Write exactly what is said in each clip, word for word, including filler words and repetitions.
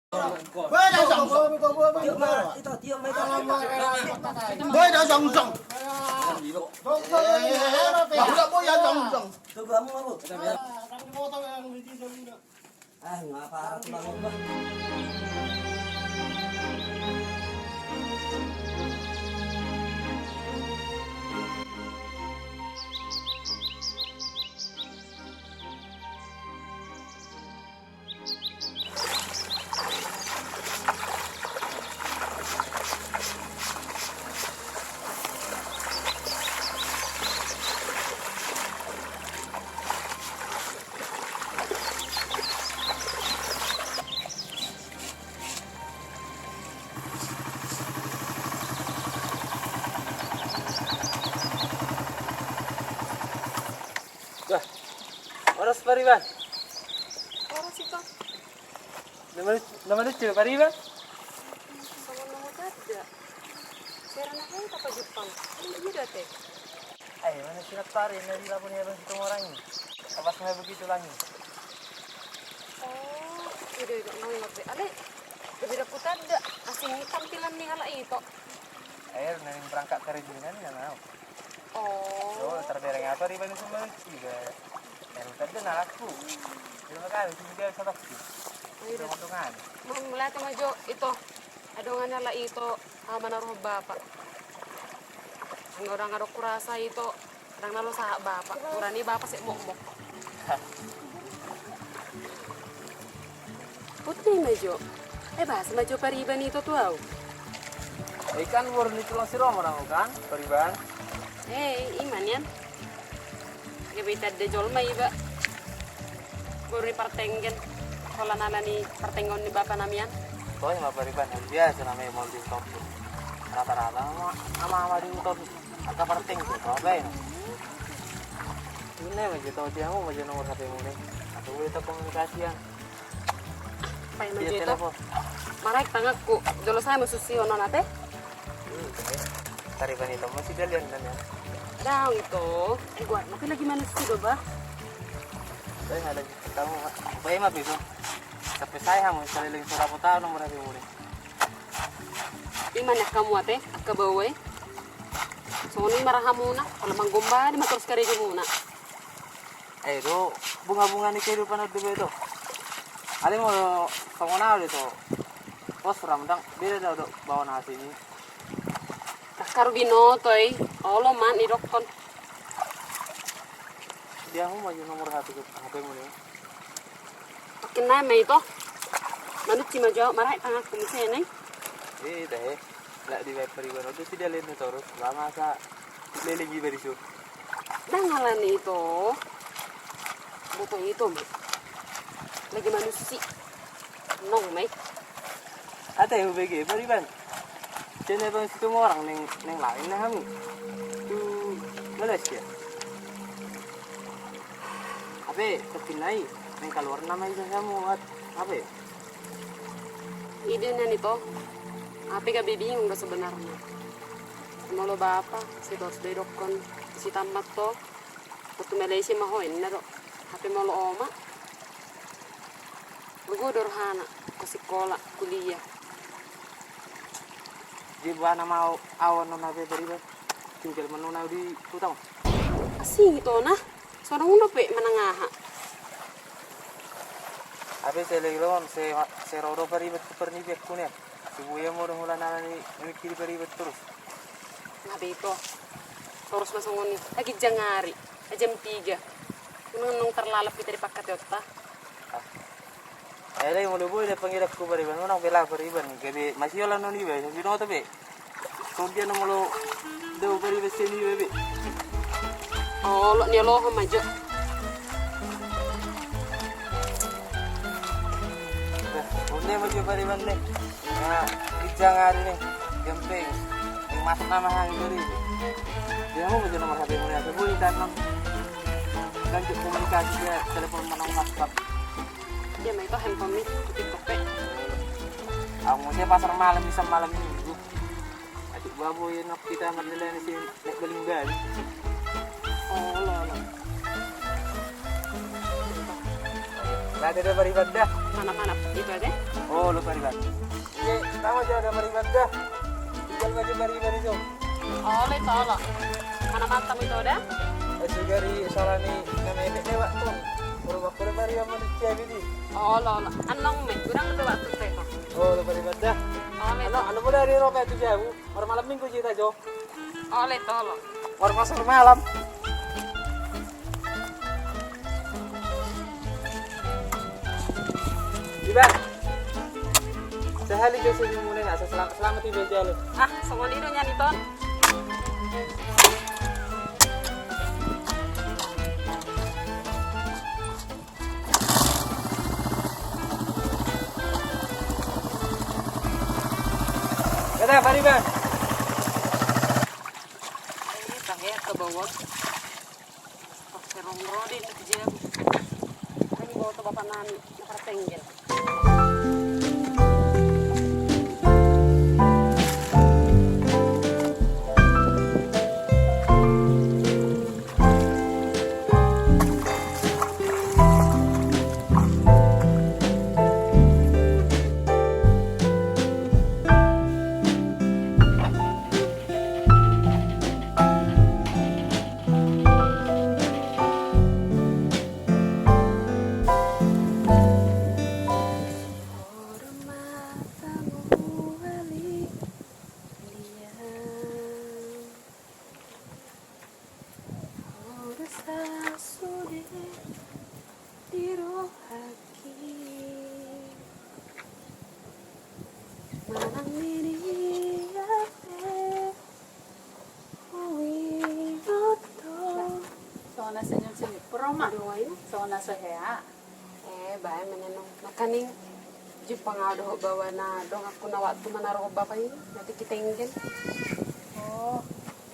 Boi da jongjong. Tiop ma ito, tiop ma ito. Boi da jongjong. Boi da jongjong. Tunggu, kamu ngapa? Ah, ngapa aku bangun, Bah? Bah, horas pariban. Horas ito. Na manus-, na manussi pariban? Songon na hutanda. Sera na hei tapa Jepang. Ini dia date. Ai, mana sinapari na di lapo ni Abang Situmorang i. Apa semua begitu lagi? Oh, iya deh, nggak ngerti. Ale, lebih aku tanda. Asing tampilan ni halak ito. Air na ning perangkat karajinan na mau. Oh. Yo, terbereng apa di Bani Sumbang juga. Yang tadi na laku. Terima kasih juga sabakti. Iya. Sama dengan. Mulai sama jo ito. Adong na halak ito, ah, manaruh bapa. Anggo dang adong kurasa ito, dang na losa bapa. Kurani bapa sek mokmok. Putri ma jo. Eh, bahas ma jo pariban ito tu au. Eh, kan baru ni tulang si Roma dang kan, pariban. Eh, ima nian. Gabe tanda jolma iba. Baru ni partenggen. Holan ala ni partenggen ni bapa namian. Toh, ima pariban, biasa namanya mau di top. Rata-rata ama, ama, ama di top. Angka partenggen, apa ya? Ini mah gitu, dia mau aja nomor H P mu nih. Atau boleh tak komunikasian? Paima jo ito. Maraek tanganku. Jolo sae ma susi ono nate. Tariban ito masih dalian dan ya. Dang ito. Buat nanti lagi manusia do bah. Saya ada kamu. Paima bisa. Sampai saya hamu sekali lagi surat tahu nomor H P mu nih. Ima ni angka muat e, angka baoa e. Songon i ma ra hamuna, pala manggombani ma torus karejamuna. Ai do bunga-bunga ni kehidupan on do be ito. Alai molo songon au do ito. Pos ra mendang beda do baoa na asing i. Karu binoto i, olo ma nidokkon. Dia hamu ma jo nomor H P, H P mu ni. Pakinna ma ito. Manuk cima jo, maraek tanganku muse ne. Eh, dah eh. Lah di wifi pariban on tu si dia leleng torus. Lama sa leleng iba di sur. Dang ala ni ito. Boto ito ma. Lagi manusi. Nong ma i. Ate hubege pariban. Sian Abang Situmorang ning, ning lain na hamu. Tu Malaysia. Ape, tapi nai ning kaluar nama ijazahmu, at-, ape? Ide na ni to. Ape gabe bingung do sebenarna. Molo bapa, si tos do idokkon, si tammat to. Waktu Malaysia ma ho inna do. Ape molo oma. Gogo do rohana, ko sikola, kuliah. Di buana ma au, au annon ape pariban. Tinggal mannon au di huta ma. Asing ito na. Sonang dope manang aha. Ape seleleng on, se, se ro do pariban tu parnipianku nian. Sibuya modom hulanana ni, ni mikiri pariban torus. Nga be ito. Torus ma songon i. Agi jangari. Jam tiga. Unang nong terlalap kita di pangkateonta. Ah. Ai lai molo boi da pangidanku pariban, unang bela pariban. Gabe masih olah non iba, binoto be. Kau dia na molo do pariban sian iba be. Olo ni oloho ma jo. Dah, olo ma jo pariban deh. Nah, ijang ari nih, gempeng. Yang masuk nama hang dari. Dia mau aja nomor H P mu ya, boleh tanam. Lanjut komunikasi dia, telepon menang WhatsApp. Dia main itu handphone nih, TikTok pe. Aku mau dia pasar malam, bisa malam minggu. Adik babu yang nak kita nggak nilai sih, naik beli beli. Oh, lo, lo. Late do pariban da. Mana-mana iba de? Oh, lo pariban. Iya, tahu aja ada pariban da. Tinggal baju pariban itu. Olo, ito olo. Mana-mana tamu ito da? Eh, sugari salah ni nama ini lewat tuh. Baru waktu pariban manusia ini. Olo, olo. Anong me, kurang do waktu saya kok. Oh, lo pariban da. Olo, ito. Ano, ano mo dari rope tu jauh. Mar malam minggu jita jo. Olo, ito olo. Mar pasar malam. Iba. Sahali jo sini mulai nggak selamat selamat iba jalan. Ah, songon i do nian iton. Kata pariban. Ini tangke ke bawah. Pakai rong rode itu kejam. Ini bawa tu bapak nami, pertenggel. Ora sa sude di rohaki. Manang ni dia pe uingot do. Songon na senyum-senyum. Pura ma. Songon na so hea. Eh, baen ma nian nangkaning. Jumpang au dohot baoa na donganku na waktu manaruhon bapa i, na tingki tenggen. Oh,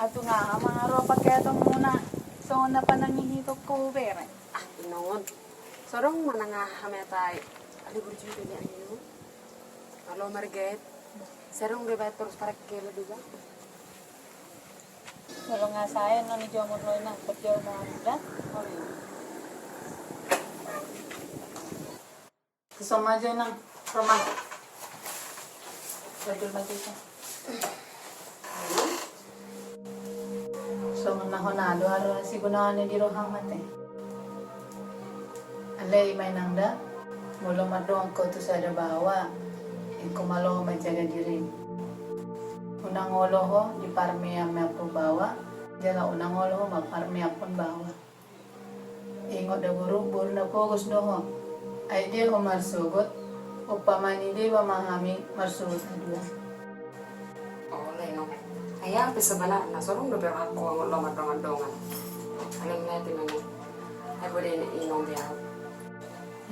atu nga aha mangaruhon pakeatonmuna songon na panangihitonku bere? Ah, inong on. So adong manang aha meatai. Alai burju do nian i. Olo marget. Sai adong do iba torus parangkela do iba. Tolong nga sae non i jomur lo inang, kerja mau anda. Sosoma jo inang, Roma. Badul mati sa. Songon na hona do arro sigunaon di roham ate. Alai ma inang da, molo mardongan ho tu sada baoa, ingkon malo manjaga dirim. Unang olo ho diparmeammeaphon baoa, jala unang olo ho mamparmeaphon baoa. Ingot da boru, boru na pogos do ho. Ai dia ho marsogot, umpama ni dia ba ma hami marsogot haduan. Olo inong. Ai aha pe sabanarna so adong dope rohangku anggo olo mardongan-dongan. Alai mate ma inong. Ai boi do inong be au.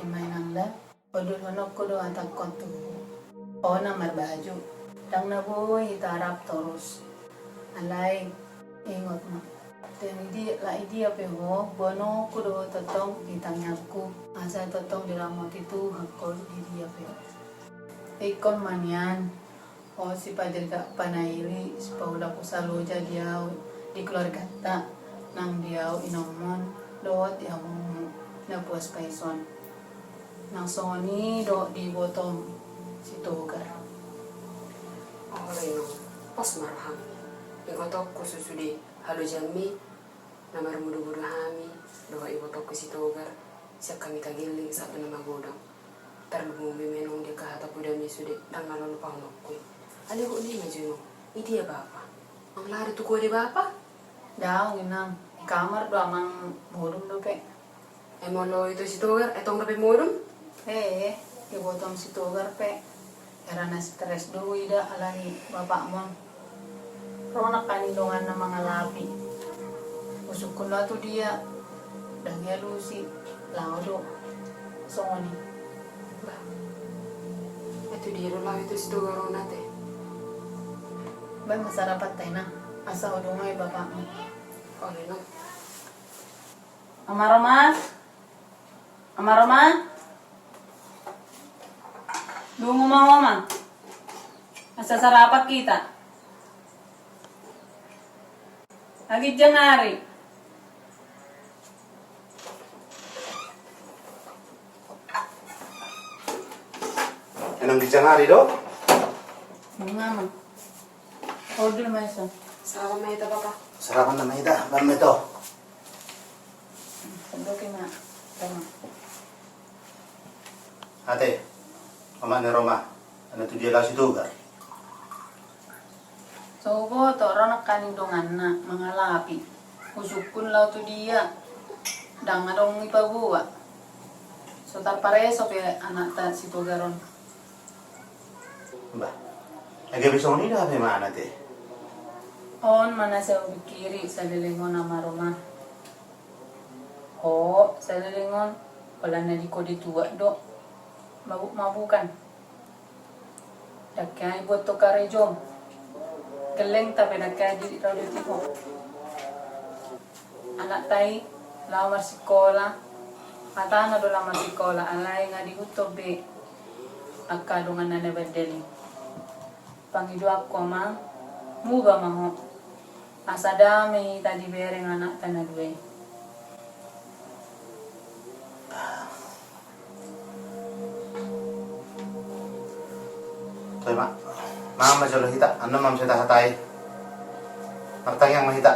Ima inang da, odolhononku do hatangkon tu ho na marbaju. Ndang na boi hita rap torus. Alai ingot ma. Te di dia, lai dia pe ho, boanonku do ho tongtong di tangiangku. Asa tongtong diramoti Tuhan ho di dia pe. Ingkon ma nian. Ho sipadirgak panaili, sipaulak usa loja di au, di keluarganta, nang di au inongmon, dohot di amongmu, na puas paison. Nang songon i dohot di ibotom, si Togar. Olo inong, pos ma roham. Ingotonku sude halojaonmi, na marmudubudu hami, dohot ibotomku si Togar, sian hami tagiling sahat tu na magodang. Tarlumobi ma inong di angka hata podami sude, ndang na laho lupahononku i. Alai hot ni ma jo inong, i dia bapa? Nang lari tu kuade bapa? Daong inang, di kamar do amang modom dope. Ai molo ito si Togar, ai tong dope modom? He, ibotom si Togar pe. Hera na stres do huida alani bapakmon. Ro nangkaning donganna mangalapi. Husungkun laho tu dia, ndang dialusi, laho do. Songon i. Bah. Ai tu dia do laho ito si Togar on ate? Baen ma sarapan ta inang, asa hudungoi bapakmu. Olo inang. Ama Roma. Ama Roma. Dungo ma ho ma. Asa sarapan hita. Ginjang ari. Nang ginjang ari do? Nunga ma. Order ma ison. Sarapan ma hita, Papa. Sarapan ma hita, baen ma ito. Sandoki ma, Roma. Ate, omak ni Roma, na tu dia laho si Togar? So huboto, ro nangkaning donganna mangalapi. Husungkun laho tu dia, ndang adong dipaboa. So tarpareso pe anakta si Togar on. Bah, na gabe songon i do hape ma, Ate? On ma na sai hupingkiri saleleng on, Ama Roma. Ho, saleleng on, holan na di kode tuak do mabuk-mabukan. Ndang hea dibuat ho karejom. Gellengta pe ndang hea diradothon ho. Anakta i laho marsikola, hatana do laho marsikola, alai nga diihuthon be angka donganna na bandal i. Pangidoanku, Amang, muba ma ho, asa dame hita dibereng anakta na dua i. Toe ma, mangan ma jolo hita, annon ma muse tahatai. Martangiang ma hita.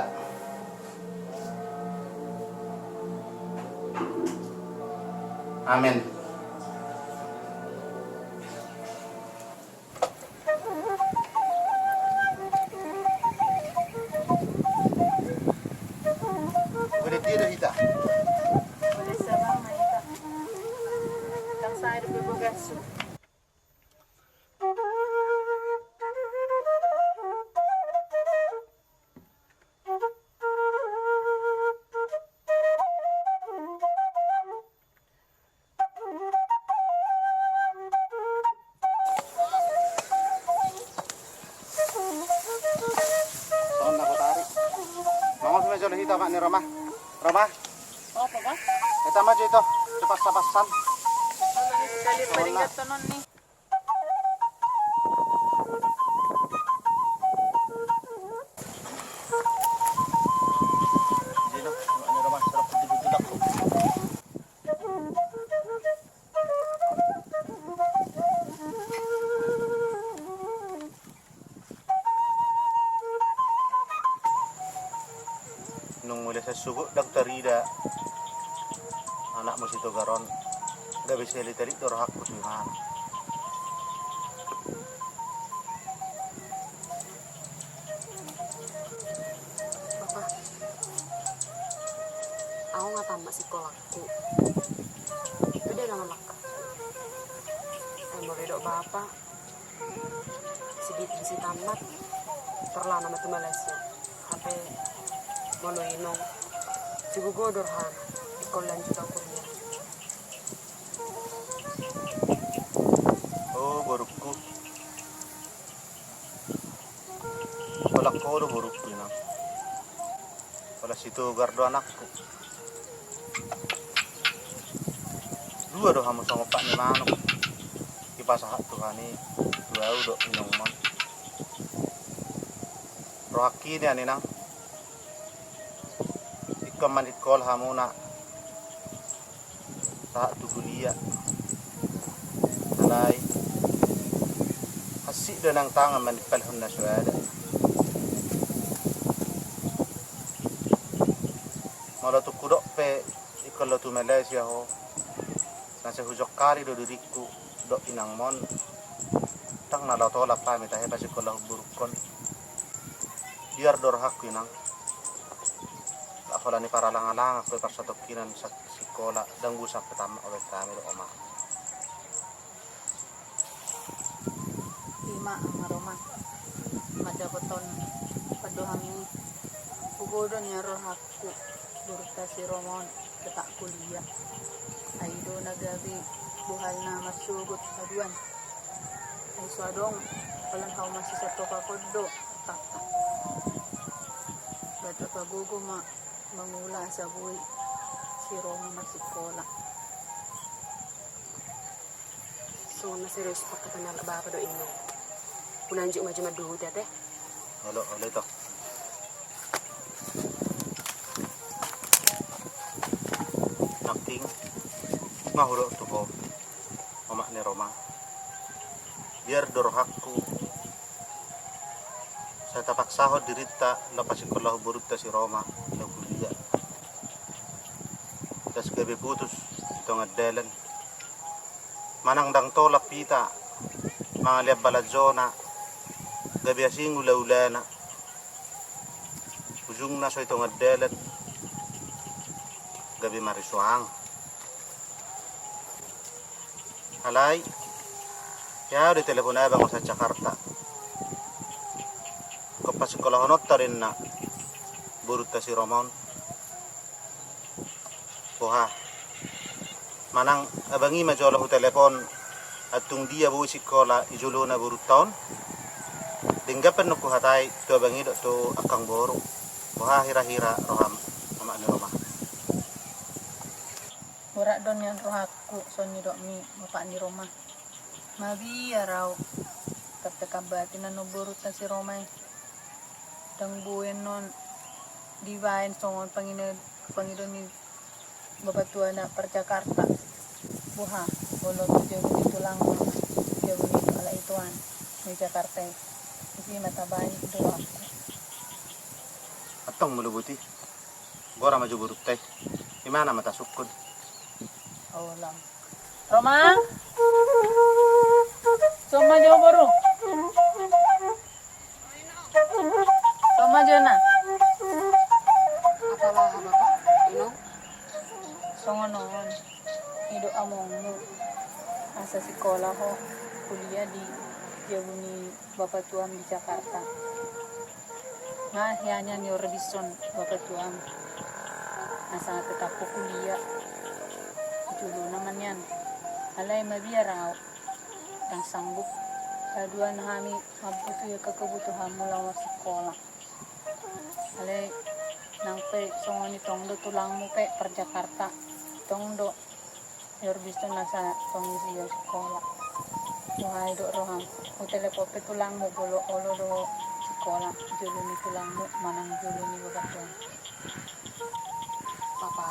Amen. Gode dia do hita. Gode saba ma hita. Ndang sai dope bogasu. Songon na hutarik. Mangopi ma jolo hita, Mak ni Roma. Roma. Apa, Pak? Hita ma jo ito, tu pasa-pasan. Songon na. Nung mula sasugut ndang tarida anakmu si Togar on, gabe salitelit do rohangku tu imana. Bapa, au nga tamat sikolangku. Itu dia nama laka. Ai molo didok bapa, sigit disi tamat, torlana ma tu Malaysia. Hape molo inong, sigogo do rohana ingkon lanjut au kuliah. O borungku, holan ho do borungku, inang. Holan si Togar do anakku. Dua do hamu songon pat ni manuk dipasahat Tuhan i tu au dohot inongmon. Rohangki nian, inang, ingkon mansikola hamuna sahat tu kuliah. Alai hansit do nang tangan manimpalhon na so ada. Molo tung hudok pe ingkon laho tu Malaysia ho, na sai hujongkali do diringku dohot inangmon. Ndang na laho tolap hami tahe pasikolahon borungkon. Biar do rohangku, inang. Holan i paralangka-langka pe parsatongkinan sikola, ndang busa pe tamat obat hami dohot omak. Ima, Ama Roma, mandapothon pandohanmi, hugodang nian rohangku borunta si Roma on tetap kuliah. Ai do na gabe bohalna marsogot haduan. Ai so adong, holan hauma sisatokakon do tata. Bahat pagogo ma mangula asa boi si Roma marsikola. Songon na serius pakkatana halak bapa dohot inong. Hulanjut ma jo manduhut, ate. Olo, olo ito. Nangkin, nga hudok tu ho, omak ni Roma. Biar do rohangku sai tapaksahon dirinta laho pasingkolahon borunta si Roma na kuliah. Das gabe putus di tonga dalan. Manang ndang tolap hita mangalean balanjona, gabe asing ulaulana. Ujungna so di tonga dalan gabe marisuang. Alai ia do ditelepon abang on sian Jakarta. Ingkon pasikkolahononta do inna borunta si Roma on. Boha, manang abang i ma jolo hutelepon, antung dia boi singkola di jolona borunta on. Denggan pe annon huhatai tu abang i dohot tu angkang boru. Boha hirahira roham, amak ni Roma? Borat do nian rohangku songon nidokmi, bapak ni Roma. Mabiar ahu, tartekam batin annon borunta si Roma i. Ndang boi annon dibaen songon pangido, pangido ni bapatuana par Jakarta. Boha, molo tu jabu ni tulangmu, jabu ni halak i tuan, di Jakarta i, isi ma tabaen do rohangku. Antong molo boti, gora ma jo borunta i. Imana ma tasungkun. Roma. Son ma jo boru. Son ma jo na. Apa laho bapak, Inong? Songon on, nidok amongmu asa sikola ho kuliah di jabu ni bapatuam di Jakarta. Nga hea nian niorbison bapatuam asa tetap ho kuliah. Jolona ma nian. Alai mabiar ahu, ndang sanggup paduan hami mambutuhi kebutuhanmu laho marsikola. Alai nang pe songon i tong do tulangmu pe par Jakarta, tong do niorbison asa tong isi sikola. Boha i do roham, hutelepon pe tulangmu molo olo do sikola jolo ni tulangmu manang jolo ni bapatuam. Papa,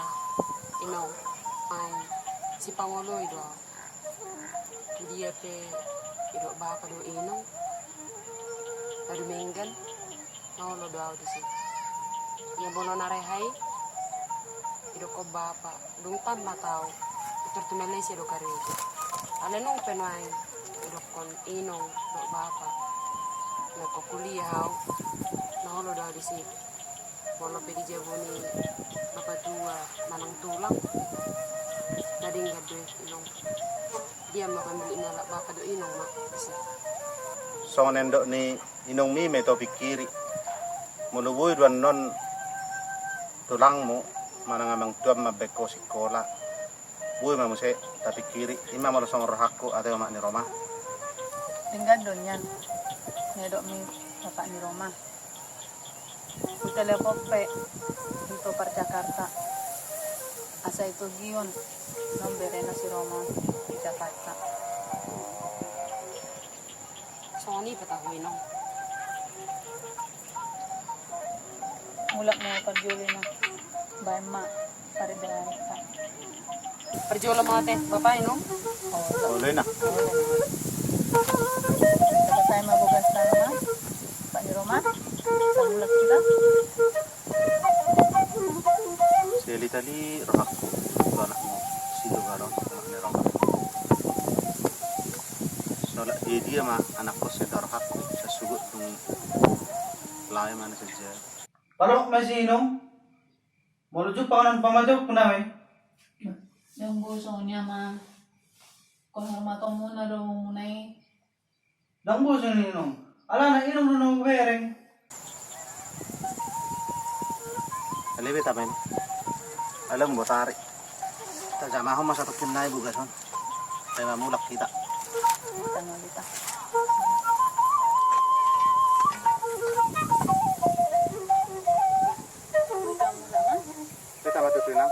Inong, ai sipangoloi do ahu. Dia pe idok bapa dohot inong, na dumenggan, na olo do ahu disi. Ia molo na reha i, idokkon bapa, dung tamat ahu, pintor tu Malaysia do karejo. Alai nunga pe nuaeng idokkon inong dohot bapa, na ingkon kuliah ahu, na olo do ahu disi. Molo pe di jabu ni bapatua manang tulang, na denggan do i, Inong. Dia ma pambilikna, halak bapa dohot inong ma disi. Songon nidok ni inongmi ma i hupingkiri. Molo boi do annon tulangmu manang amangtuam mambaen ho sikola, boi ma muse tapingkiri. I ma molo songon rohangku, ate amak ni Roma. Denggan do nian nidokmi, bapak ni Roma. Hutelepon pe ito par Jakarta asa itogion non berena si Roma di Jakarta. Songon i pe tahu, Inong. Mulak ma parjolo, Inong. Baen ma paribaen. Parjolo ma ate, bapa, Inong. Olo, Inong. Selesai ma bogas tama, Pak ni Roma. Samulak hita. Sahali-hali rohangku tu anakmu si Togar on, amak ni Roma. Solat dia-dia ma anakku sian rohangku, sasugut dung lae ma na saja. Parok ma si Inong. Molo jumpang annon pamajopku na we. Ndang boi songon i, Amang. Kehormatonmuna do muna i. Ndang boi songon i, Inong. Alana inong do na hubereng. Alai be tama, Inong. Alai mambotari. Tajamahon ma satongkin nai bogas on. Sai mamulak hita. Hita ma hita. Hita ma tutu, Inang.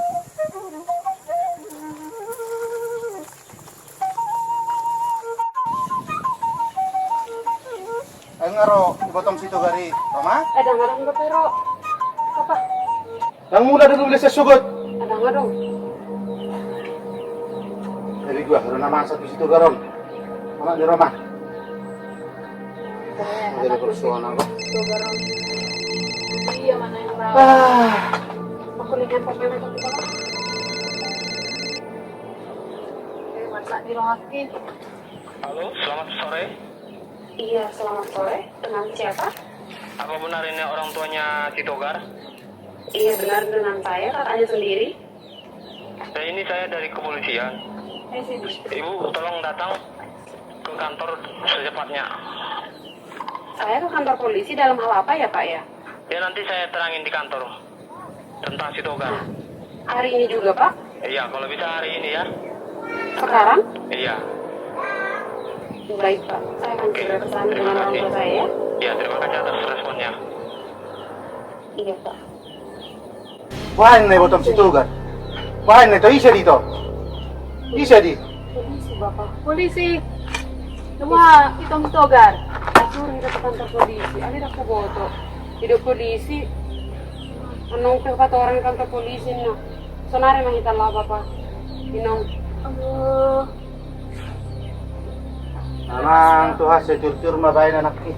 Ai nga ro ibotong si Togar i, Roma? Eh, ndang adong dope ro. Apa? Ndang mula do gule sasugut. Eh, ndang adong. Jadi gua ro na masa tu si Togar on. Amak ni Roma. Jadi personal kok. Iya, mana yang tahu? Ah. Aku lihat pokoknya itu, Pak. Eh, masa di rumah. Halo, selamat sore. Iya, selamat sore. Dengan siapa? Apa benar ini orang tuanya Sitogar? Iya, benar, dengan saya, kakaknya sendiri. Ya, ini saya dari kepolisian. Ibu tolong datang ke kantor secepatnya. Saya ke kantor polisi dalam hal apa ya, Pak, ya? Ya, nanti saya terangin di kantor tentang Sitogar. Hari ini juga, Pak? Iya, kalau bisa hari ini ya. Sekarang? Iya. Baik, Pak. Saya akan segera ke sana dengan orang tua saya, ya. Iya, terima kasih atas responnya. Iya, Pak. Baen na ibotom Sitogar. Baen na ito, ise di ito? Ise di? Polisi, Bapak. Polisi. Semua itom Sitogar. Suruh kita ke kantor polisi. Ada dak boto. Tidak polisi. Anong pe patorang kantor polisi na. Sonari ma hita laho, Bapak. Inong. Aduh. Amang, Tuhan, securcur ma baen anakki.